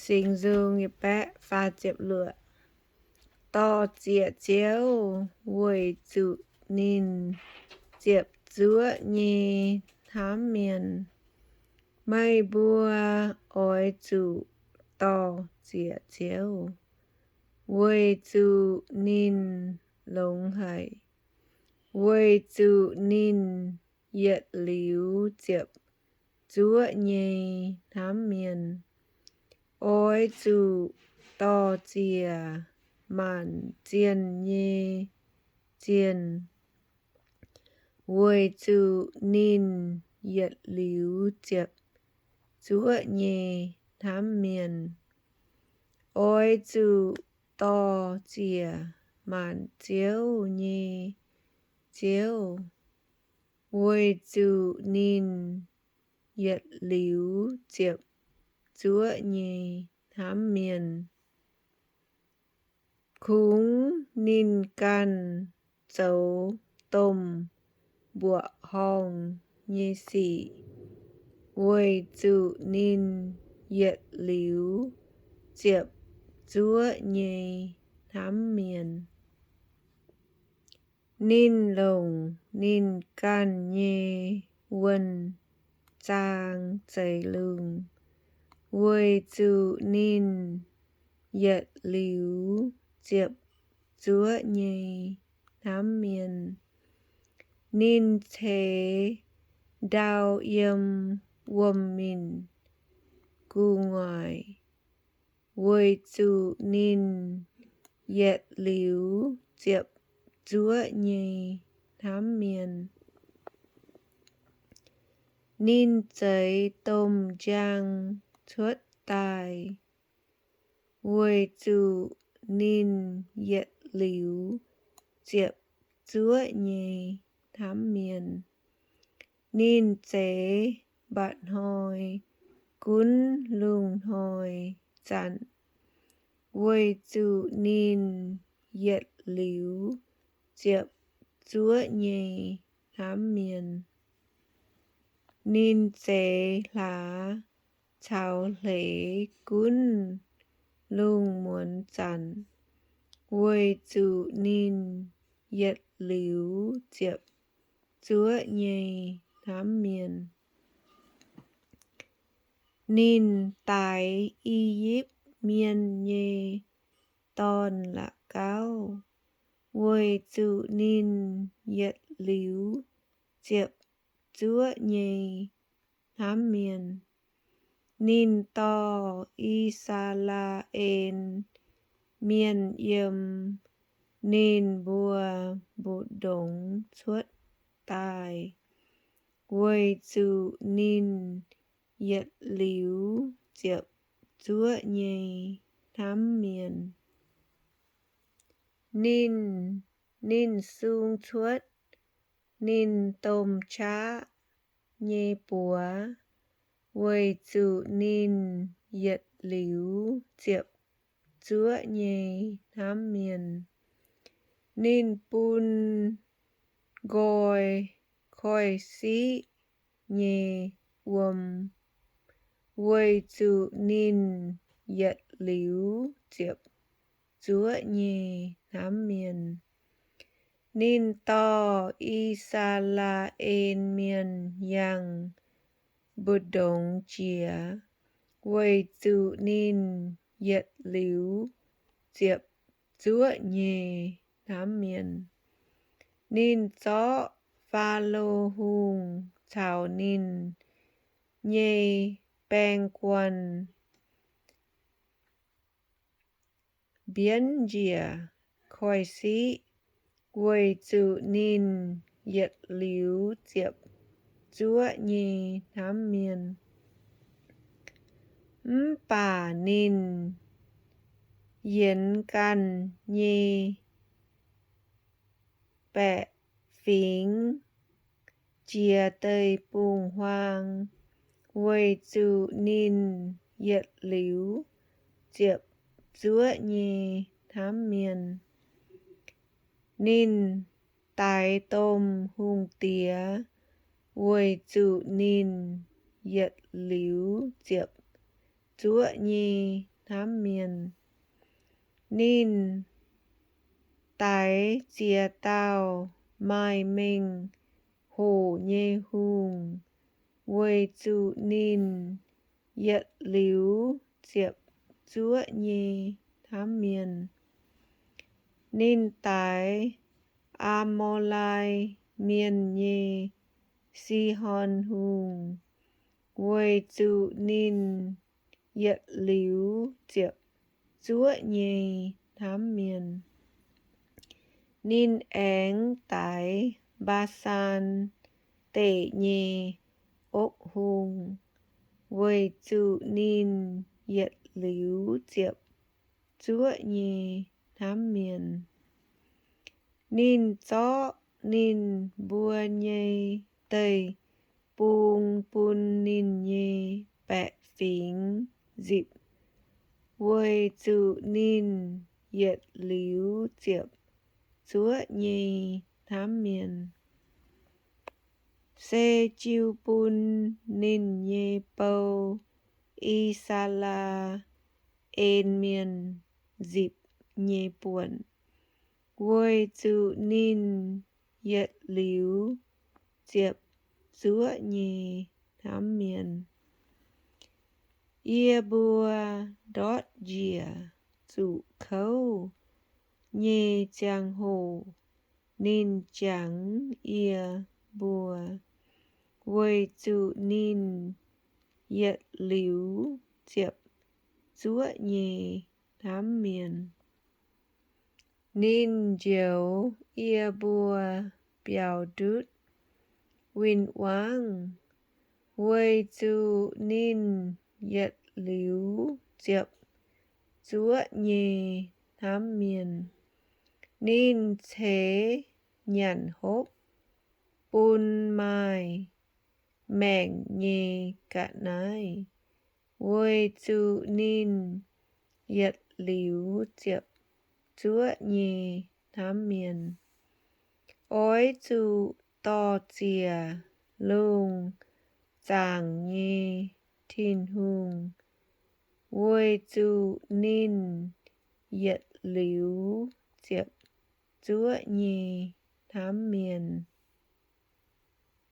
Singx Nzung yietc baeqv faah ziepc luoqc. Dorh ziec Ziouv weic zuqc ninh ziepc zuoqv nyei hnamv mienh. Meih mbuo oix zuqc dorh ziec Ziouv weic zuqc ninh longx haic, weic zuqc ninh yietc liuz ziepc zuoqv nyei hnamv mienh. Oix zuqc dorh ziec maanc zienh nyei zienh, weic zuqc ninh yietc liuz ziepc zuoqv nyei hnamv mienh. Oix zuqc dorh ziec maanc ziouv nyei Ziouv, weic zuqc ninh yietc liuz ziepc zuoqv nyei hnamv mienh. Kungx ninh ganh zoux domh mbuoqc horngh nyei sic, weic zuqc ninh yietc liuz ziepc zuoqv nyei hnamv mienh. Ninh longc ninh ganh nyei wuonh zaang zeix lungh, weic zuqc ninh yietc liuz ziepc zuoqv nyei hnamv mienh. Ninh ceix ndau yiem wuom-minc gu'nguaaic, weic zuqc ninh yietc liuz ziepc zuoqv nyei hnamv mienh. Ninh zeix domh njang cuotv daaih, weic zuqc ninh yietc liuz ziepc zuoqv nyei hnamv mienh. Ninh zeix mba'hnoi gunv lungh hnoi zanc, weic zuqc ninh yietc liuz ziepc zuoqv nyei hnamv mienh. Ninh zeix hlaax caux hleix gunv lungh muonz zanc, weic zuqc ninh yietc liuz ziepc zuoqv nyei hnamv mienh. Ninh daix I^yipv Mienh nyei dorn-la'gauv, weic zuqc ninh yietc liuz ziepc zuoqv nyei hnamv mienh. Ninh dorh I^saa^laa^en Mienh yiem ninh mbuo mbu'ndongx cuotv daaih, weic zuqc ninh yietc liuz ziepc zuoqv nyei hnamv mienh. Ninh, ninh sung cuotv ninh domh qaqv nyei buoz, weic zuqc ninh yietc liuz ziepc zuoqv nyei hnamv mienh. Ninh bun nqoi koiv-siqv nyei wuom, weic zuqc ninh yietc liuz ziepc zuoqv nyei hnamv mienh. Ninh dorh I^saa^laa^en Mienh yangh mbu'ndongx jiex, weic zuqc ninh yietc liuz ziepc zuoqv nyei hnamv mienh. Ninh zorqv Faalo Hungh caux ninh nyei baeng guanh mbienv njiec koiv-siqv, weic zuqc ninh yietc liuz ziepc zuoqv nyei hnamv mienh. Mv baac ninh yienx ganh nyei baeqc fingx jiex deic-bung-huaang, weic zuqc ninh yietc liuz ziepc zuoqv nyei hnamv mienh. Ninh daix domh hungh diex, weic zuqc ninh yietc liuz ziepc zuoqv nyei hnamv mienh. Ninh daix ziex dauh maaih mengh hoc nyei hungh, weic zuqc ninh yietc liuz ziepc zuoqv nyei hnamv mienh. Ninh daix Aa^maa^lai Mienh nyei Sihon Hungh, weic zuqc ninh yietc liuz ziepc zuoqv nyei hnamv mienh. Ninh aengx daix Mbaa^saan Deic nyei Okv Hungh, weic zuqc ninh yietc liuz ziepc zuoqv nyei hnamv mienh. Ninh zorqv ninh mbuo nyei deic-bung bun ninh nyei baeqc fingx nzipc, weic zuqc ninh yietc liuz ziepc zuoqv nyei hnamv mienh. Se jiu bun ninh nyei bou, I^saa^laa^en Mienh, nzipc nyei buonc, weic zuqc ninh yietc liuz ziepc zuoqv nyei hnamv mienh. Yie mbuo ndortv njiec zuqc kouv nyei ziangh hoc ninh jangx yie mbuo, weic zuqc ninh yietc liuz ziepc zuoqv nyei hnamv mienh. Ninh njoux yie mbuo biaux ndutv win-wangv, weic zuqc ninh yietc liuz ziepc zuoqv nyei hnamv mienh. Ninh ceix nyanc hopv bun maaih maengc nyei ga'naaiv, weic zuqc ninh yietc liuz ziepc zuoqv nyei hnamv mienh. Oix zuqc dor-ziec lungh zaangc nyei Tin-Hungh, weic zuqc ninh yietc liuz ziepc zuoqv nyei hnamv mienh.